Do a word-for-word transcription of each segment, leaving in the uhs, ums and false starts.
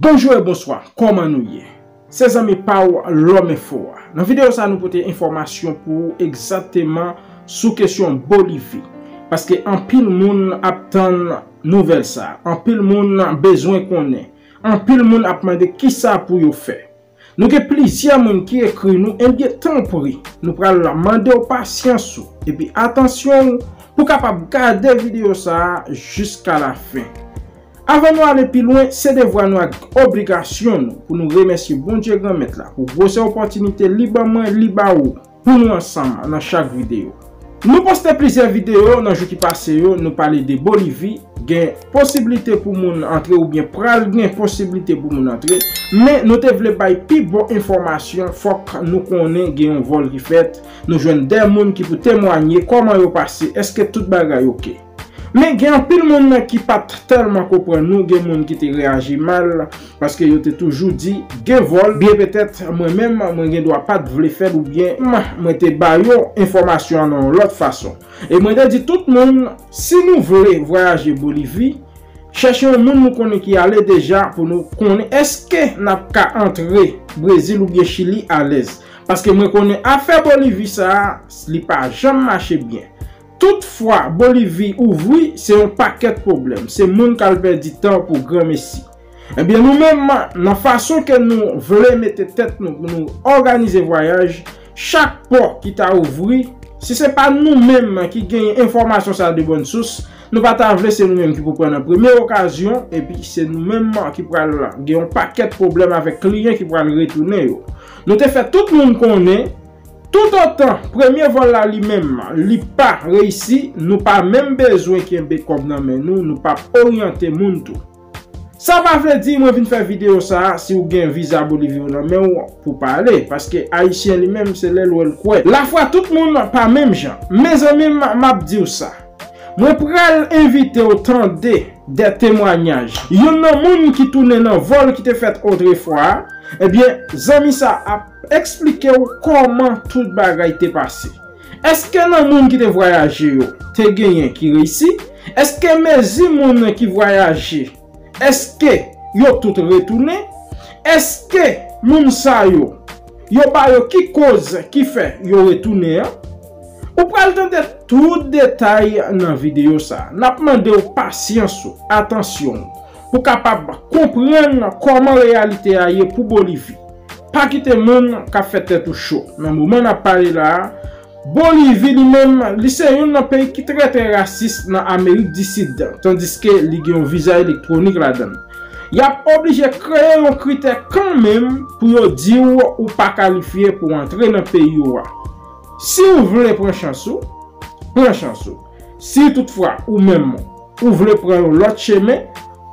Bonjou e bonswa, kòman nou ye? Se zanmi pa w Lòm Enfo a. Nan videyo sa a, nou pote enfòmasyon pou ou egzakteman sou kesyon Bolivi. Paske anpil moun ap tann nouvèl sa a. Anpil moun bezwen konnen. Anpil moun ap mande kisa pou yo fè. Nou gen plizyè moun ki ekri nou, ebyen, tanpri, nou pral mande w pasyans ou, epi atansyon ou, pou kapab gade videyo sa a jiska lafen. Avan nou ale pi lwen, se devwa nou ak obligasyon nou pou nou remèsye Bondye Granmèt la pou gwosè opòtinite li ban mwen, li ba ou, pou nou ansanm nan chak videyo. Nou poste plizyè videyo nan jou ki pase yo, nou pale de Bolivi, gen posiblite pou moun antre oubyen pral gen posiblite pou moun antre, men nou te vle bay pi bon enfòmasyon, fòk nou konnen gen yon vòl ki fèt, nou jwenn de moun ki pou temwanye kòman yo pase, èske tout bagay oke. Men gen anpil moun ki pa t tèlman konprann nou, gen moun ki te reyaji mal, paske yo te toujou di gen vòl, byen petèt mwen menm, mwen gen dwa pa t vle fè l oubyen mwen te ba yo enfòmasyon an nan yon lòt fason. E mwen te di tout moun, si nou vle vwayaje Bolivi, chèche yon moun nou konnen ki ale deja pou nou konnen èske n ap ka antre Brezil oubyen Chili alèz. Paske mwen konnen afè Bolivi sa a, li pa janm mache byen. Tout fwa Bolivi ouvri, se yon pakèt pwoblèm. Se moun k al pèdi tan pou granmesi. Ebyen, nou menm, nan fason ke nou vle mete tèt nou pou nou òganize vwayaj, chak pò ki ta ouvri, si se pa nou menm ki genyen enfòmasyon sa a de bòn sous, nou pa ta vle se nou menm ki pou pran nan premye okazyon, epi se nou menm ki pral gen yon pakèt pwoblèm avèk kliyan ki pral retounen yo. Nou te fè tout moun konnen, toutotan premye vòl la li menm, li pa reyisi, nou pa menm bezwen kenbe kòb nan men nou, nou p ap oryante moun tou. Sa pa vle di mwen vin fè videyo sa a si w gen viza Bolivi w nan men w pou pale, paske Ayisyen li menm se lè l wè l kwè. Lafwa tout moun pa menm jan. Mezanmi, m, m ap di w sa. Mwen pral envite w tande de temwanyaj. Youn nan moun ki tounen nan vòl ki te fèt otrefwa a, ebyen, zanmi sa ap eksplike w kòman tout bagay te pase. Èske nan moun ki te vwayaje yo, te genyen ki reyisi? Èske mezi moun ki vwayaje, èske yo tout retounen? Èske moun sa yo, yo ba yo ki koz ki fè yo retounen an? Ou pral tande tout detay nan videyo sa a. N ap mande w pasyans ou, atansyon w, pou kapab konprann kòman reyalite a ye pou Bolivi. Pa kite moun k ap fè tèt ou cho. Nan moman n ap pale la a, Bolivi li menm, li se youn nan peyi ki trè, trè rasis nan Amerik di Sid, tandiske li gen yon viza elektwonik ladan l. Y ap oblije kreye yon kritè kanmenm pou yo di w ou pa kalifye pou w antre nan peyi w a. Si w vle pran chans ou, pran chans ou. Si toutfwa ou menm ou vle pran yon lòt chemen,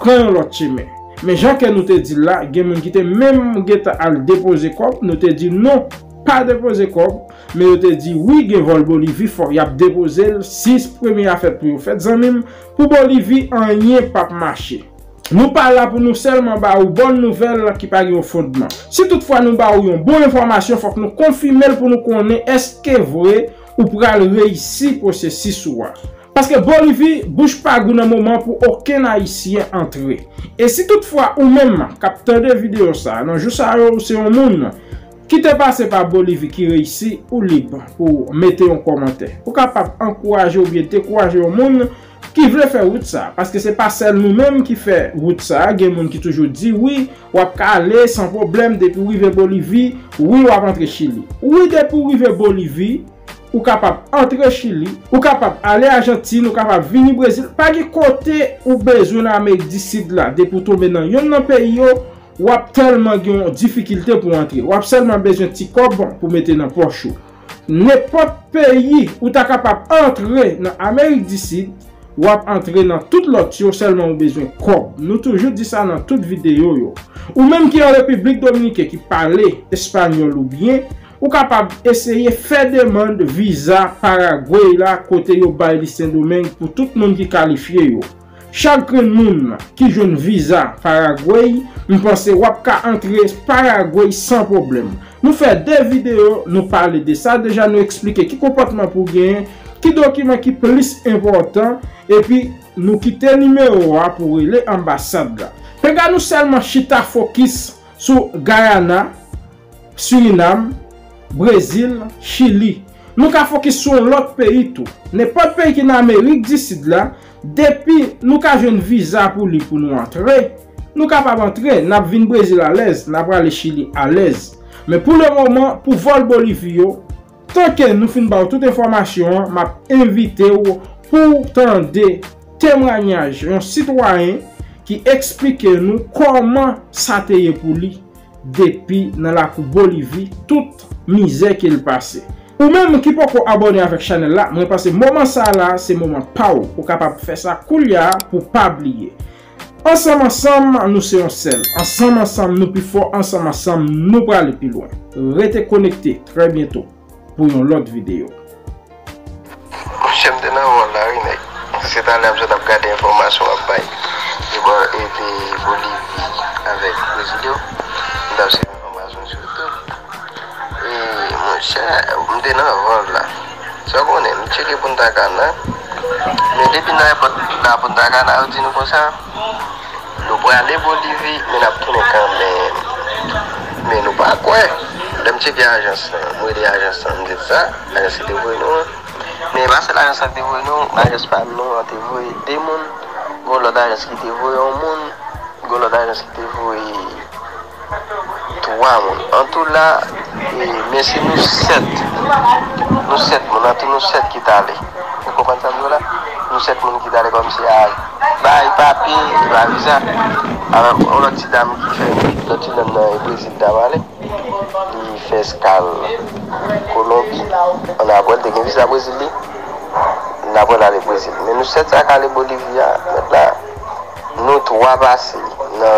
pran yon lòt chemen. Men jan ke nou te di l la, gen moun ki te menm gentan al depoze kòb, nou te di non, pa depoze kòb, men yo te di wi, gen vòl Bolivi, fòk y ap depoze l, sis premye a fèt pou yo fèt, zanmi m, pou Bolivi, anyen p ap mache. Nou pa la pou nou sèlman ba ou bòn nouvèl ki pa gen yon fondman. Si toutfwa nou ba ou yon bon enfòmasyon, fòk nou konfime l pou nou konnen èske vre ou pral reyisi pwosesis ou a. Paske Bolivi bouch pa gou nan moman pou okenn Ayisyen antre. E si toutfwa ou menm k ap tande videyo sa a, nan jou sa yo ou se yon moun ki te pase pa Bolivi ki reyisi, ou lib pou mete yon kòmantè. Ou kapab ankouraje oubyen dekouraje yon moun ki vle fè wout sa a, paske se pa sèl nou menm ki fè wout sa a, gen moun ki toujou di wi, w ap ka ale san pwoblèm depi w rive Bolivi, wi, w ap antre Chili. Wi, depi w rive Bolivi, ou kapab antre Chili, ou kapab ale Ajantin, ou kapab vini Brezil. Pa gen kote ou bezwen nan Amerik di Sid la, depi w tonbe nan yonn nan peyi yo, w ap tèlman gen yon difikilte pou antre. W ap sèlman bezwen ti kòb pou mete nan pòch ou. Nenpòt peyi ou ta kapab antre nan Amerik di Sid, w ap antre nan tout lòt yo, sèlman ou bezwen kòb. Nou toujou di sa nan tout videyo yo. Ou menm ki an Repiblik Dominiken ki pale espanyòl ou byen, ou kapab eseye fè demann viza Paragway la kote yo bay li Sendomeng pou tout moun ki kalifye yo. Chak grenn moun ki jwenn viza Paragway, m panse w ap ka antre Paragway san pwoblèm. Nou fè de videyo, nou pale de sa deja, nou eksplike ki konpòtman pou w genyen, ki dokiman ki plis enpòtan, epi nou kite nimewo a pou w rele anbasad la. Pega nou sèlman chita fokis sou Guyana, Surinam, Brezil, Chili. Nou ka fokis sou yon lòt peyi tou. Nenpòt peyi ki nan Amerik di Sid la, depi nou ka jwenn viza pou li pou nou antre, nou kapab antre, n ap vin Brezil alèz, n ap prale Chili alèz. Men pou le moman, pou vòl Bolivi yo, tanke nou fin ba w tout enfòmasyon an, m ap envite w pou w tande temwanyaj yon sitwayen ki eksplike nou kòman sa te ye pou li depi nan lakou Bolivi, tout mizè ke l pase. Ou menm ki poko abòne avèk chanèl la, mwen panse moman sa la se moman pa w. Ou kapab fè sa koulye a pou w pa bliye. Ansanm ansanm, nou se yon sèl. Ansanm ansanm, nou pi fò. Ansanm ansanm, nou prale pi lwen. Rete konekte. Trè byento pou yon lòt videyo. Monchè, m te nan vòl la, wi, nèg. Se talè m sot ap gade enfòmasyon w ap bay. Epi, epi Bolivi avèk Brezil yo. M t ap swiv enfòmasyon sou YouTube. E, monchè, m te nan vòl la. Sa w konnen, m tcheke Punta Cana. Men depi nan èpòt la Punta Cana, yo di nou konsa, nou prale Bolivi, men n ap tounen kanmenm. Men nou pa kwè. Lè m tcheke ajans lan, m rele ajans lan, m di l sa, ajans ki te voye nou an. Men e pa sèl ajans lan ki te voye nou, ajans pa nou an te voye de moun. Gon lòt ajans ki te voye yon moun. Gon lòt ajans ki te voye twa moun. Antou la, e, men se nou sèt. Nou sèt moun. Antou nou sèt ki t ale. Ou konprann sa m di w la? Nou sèt moun ki t ale kòmsi a bay papye, e pa viza. Avèk yon lòt ti dam ki fè, lòt ti dam nan e Brezil t ap ale. Li fè eskal Kolonbi. Annapre, l te gen viza Brezil li. Annapre, l ale Brezil. Men nou sèt sa k ale Bolivi a, mèt la, nou twa pase nan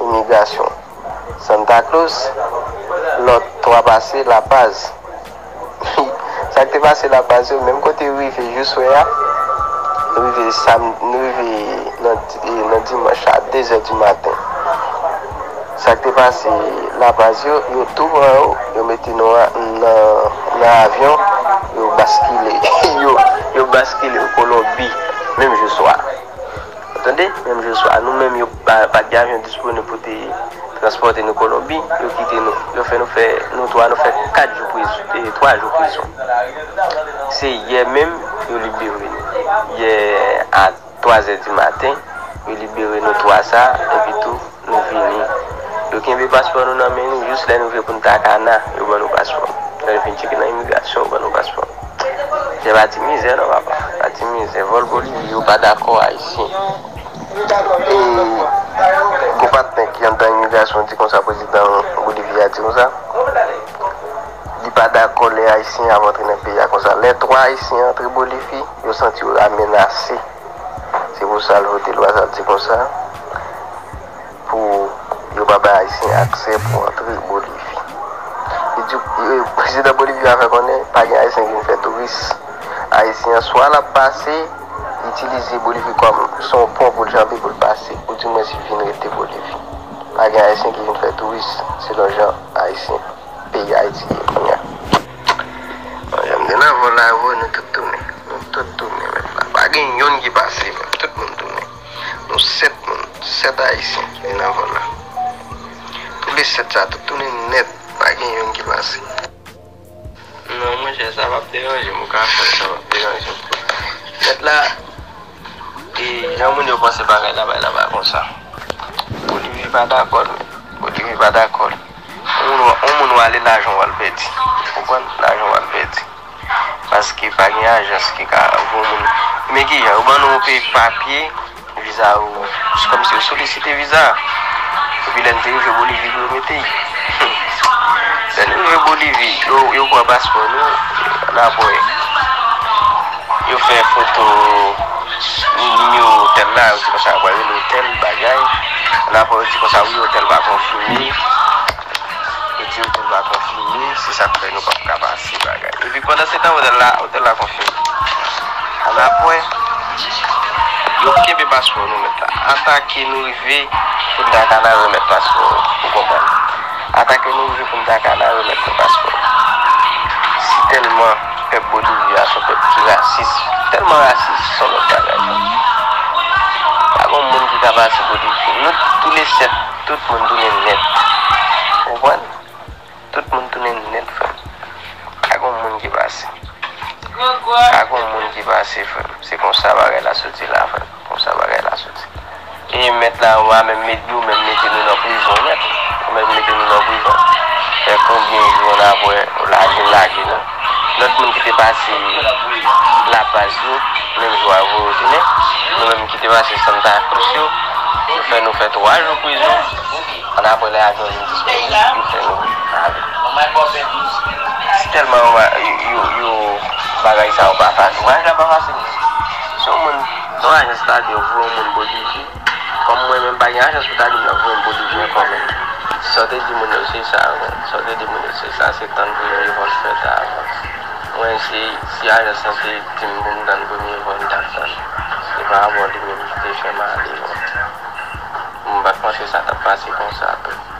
imigrasyon Santa Cruz, lòt twa pase La Paz. Sa k te pase La Paz yo, menm kote yo rive jou swè a, nou rive sam-, nou rive nan, nan dimanch a de zè di maten. Sa k te pase La Paz yo, yo tou pran yo, yo mete nou a, nan, nan avyon, yo baskile, yo, yo baskile Kolonbi, menm jou swa. Ou tande? Menm jou swa, nou menm yo pa, pa t gen avyon disponib pou te transpòte nou Kolonbi, yo kite nou. Yo fè nou fè, nou twa, nou fè kat jou prizon, e twa jou prizon. Se yè menm, yo libere nou. Yè a twa zè di maten, yo libere nou twa sa, epi tou, nou vini. Yo kenbe paspò nou nan men nou, jis lè nou rive Punta Cana, yo ban nou paspò. Lè nou fin tcheke nan imigrasyon, yo ban nou paspò. Se pa ti mizè non, papa. Pa ti mizè. Vòl Bolivi yo pa dakò Ayisyen. E gon patnè ki anndan imigrasyon di konsa, prezidan Bolivi a di konsa, li pa dakò lè Ayisyen ap antre nan peyi a konsa. Lè twa Ayisyen antre Bolivi, yo santi yo amenase. Se pou sa l vote lwa sa l di konsa, pou yo pa bay Ayisyen aksè pou antre Bolivi. Li di, e, prezidan Bolivi a fè konnen pa gen Ayisyen ki vin fè touris. Ayisyen an swa l ap pase, itilize Bolivi kòm se yon pon pou l janbe pou l pase, oudimwens li vin rete Bolivi. Pa gen Ayisyen ki vin fè touris, selon jan Ayisyen peyi Ayiti ye kounye a. Bon, jan m te nan vòl la, yo voye nou tout tounen. Nou tout tounen, mèt la. Pa gen youn ki pase, mèt. Tout moun tounen. Nou sèt moun, sèt Ayisyen ki te nan vòl la. Tout le sèt sa, tout tounen nèt. Pa gen youn ki pase. Non, monchè, sa p ap deranje m, ou ka fè l, sa p ap deranje m. Mèt la, e jan moun yo panse bagay la bay laba konsa. Bolivi pa dakò, non. Bolivi pa dakò. Yon moun, yon moun w ale, lajan w al pèdi. Ou konprann? Lajan w al pèdi. Paske pa gen ajans ki ka voye moun. Men kijan, yo ban nou yon peyi papye, viza yo, se kòmsi yo solisite viza. Epi lè n te rive Bolivi pou yo mete l. Lè n rive Bolivi, yo, yo pran paspò nou, n ap wè. Yo fè foto nimewo otèl la, yo di konsa, apre rele otèl, bagay. N ap wè, yo di konsa, wi, otèl pa konfime. Yo di otèl pa konfime, se sa k fè nou p ap ka pase bagay. Epi pandan se tan, otèl la, otèl la konfime. Annapre, yo kenbe paspò nou mèt la. Atake nou rive Punta Cana remèt paspò nou. Ou konprann? Atake nou rive Punta Cana remèt nou paspò nou. Si tèlman pèp Bolivi a se yon pèp ki rasis, tèlman rasis, se yon lòt bagay. Pa gen Yon moun ki ka pase Bolivi. Nou tou le sèt, tout moun tounen nèt. Ou konprann? Tout moun tounen nèt, frè m. Pa gen moun ki pase. Pa gen moun ki pase, frè m. Se konsa bagay la soti la, frè m. Konsa bagay la soti. E mèt la, ou a menm met, yo menm mete nou nan prizon nèt. Yo menm mete nou nan prizon. Fè konbyen jou ann apre, ou lage, lage nou. Lòt moun ki te pase Lapaz yo, menm jou a voye yo tounen. Nou menm ki te pase Santa Cruz yo, yo fè nou fè twa jou prizon. Ann apre lè avyon vin disponib, yo fè nou ale. Se tèlman yo, yo, yo, bagay sa yo pa fasil. Bagay sa pa fasil non. Si yon moun, yon ajans ta di yo voye yon moun Bolivi, kòm mwen menm pa gen ajans pou ta di m n ap voye m Bolivi ankò menm. Sa w te di moun yo se sa, sa w te di moun yo se sa, se tann premye vòl fèt avan. Mwen se, si ajans lan te di m pou m tann premye vòl, m t ap tann. Se pa rapò li menm ki te fè m ale non. M pa t panse sa t ap pase konsa tou.